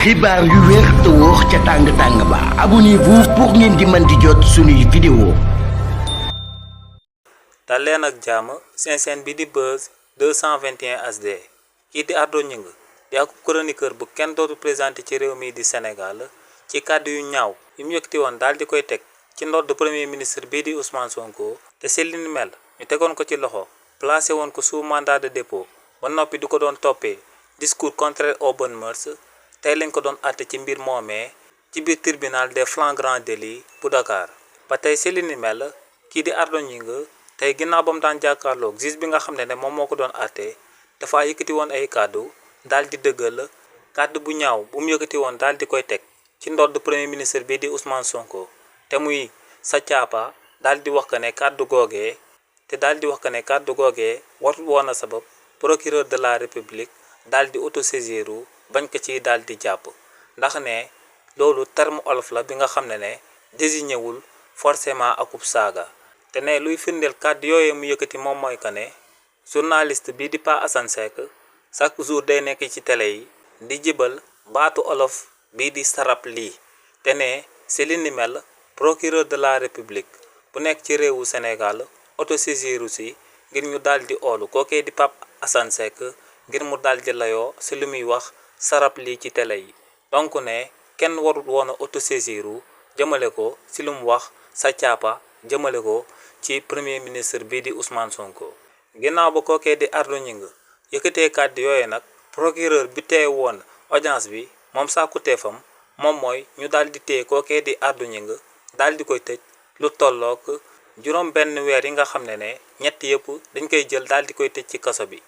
xibaar yu wér te wóor ca tàng ba abonnez-vous pour ngeen di mën di jot suñuy vidéo. dal leen ak jàmm seen chaîne bi di Buzz 221 HD kii di Ardo Gningue di ak chroniqueur bu kenn dootu présenté ci réew mi di Sénégal ci kàddu yu ñaaw yu mu yëkkati woon daal di koy teg ci ndodd premier ministre bii di Ousmane Sonko te si li ni mel ñu tegoon ko ci loxo placé woon ko sous mandat de dépôt ba noppi du ko doon toppee discours contraire aux bonnes mœurs. tey lañ ko doon àtte ci mbir moomee ci biir tribunal des flagrants délits bu Dakar ba tey si li ni mel kii di Ardo Gningue tey ginnaaw ba mu daan jàkkaarloog juge bi nga xam ne moom moo ko doon àtte dafa yëkkati woon ay kàddu daal di dëggal kàddu bu ñaaw bu mu yëkkati woon daal di koy teg ci ndodd premier ministre bii di Ousmane Sonko te muy sa caapa daal di wax que ne kàddu googee warul woon a sabab procureur de la république daal di autosaisiru bañ ko ci daal di jàpp ndax ne loolu terme olof la bi nga xam ne désigné wul forcément akub saaga te ne luy firndeel kàddu yooyu mu yëkkati moom mooy que ne journaliste bii di Pa Assane Seck chaque jour day nekk ci télé yi di jibal baatu olof bii di sarap lii te ne si li ni mel procureur de la république bu nekk ci réewu Sénégal autosaisiru si ngir ñu daal di oolu kookee di Pape Assane Seck ngir mu daal di layoo si lu muy wax sarap lii ci télé yi donc ne kenn warul woon a autosaisiru jëmale ko si lu mu wax sa caapa jëmale ko ci premier ministre bii di Ousmane Sonko ginnaaw ba kookee di Ardo Gningue yëkkatee kàddu yooyu nag procureur bi tee woon audience bi moom sàkkuteefam moom mooy ñu daal di téye kookee di Ardo Gningue daal di koy tëj lu tollook juróom benn weer yi nga xam ne ñett yëpp dañ koy jël daal di koy tëj ci kaso bi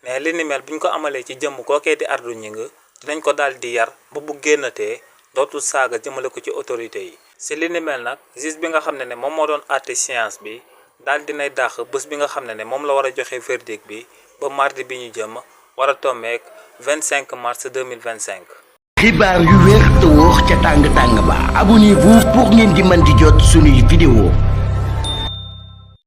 mais li ni mel bu ñu ko amalee ci jëmm kookee di Ardo Gningue dinañ ko daal di yar ba bu génnatee dootul saaga jëmale ko ci autorité yi si li ni mel nag juge bi nga xam ne moom moo doon àtte séance bi daal dinay dàq bés bi nga xam ne moom la war a joxe verdict bi ba mardi bi ñu jëm war a tombeek 25 mars 2025. xibaar yu wér te wóor ca tàng ba abonnez-vous pour ngeen di mën di jot suñuy vidéo.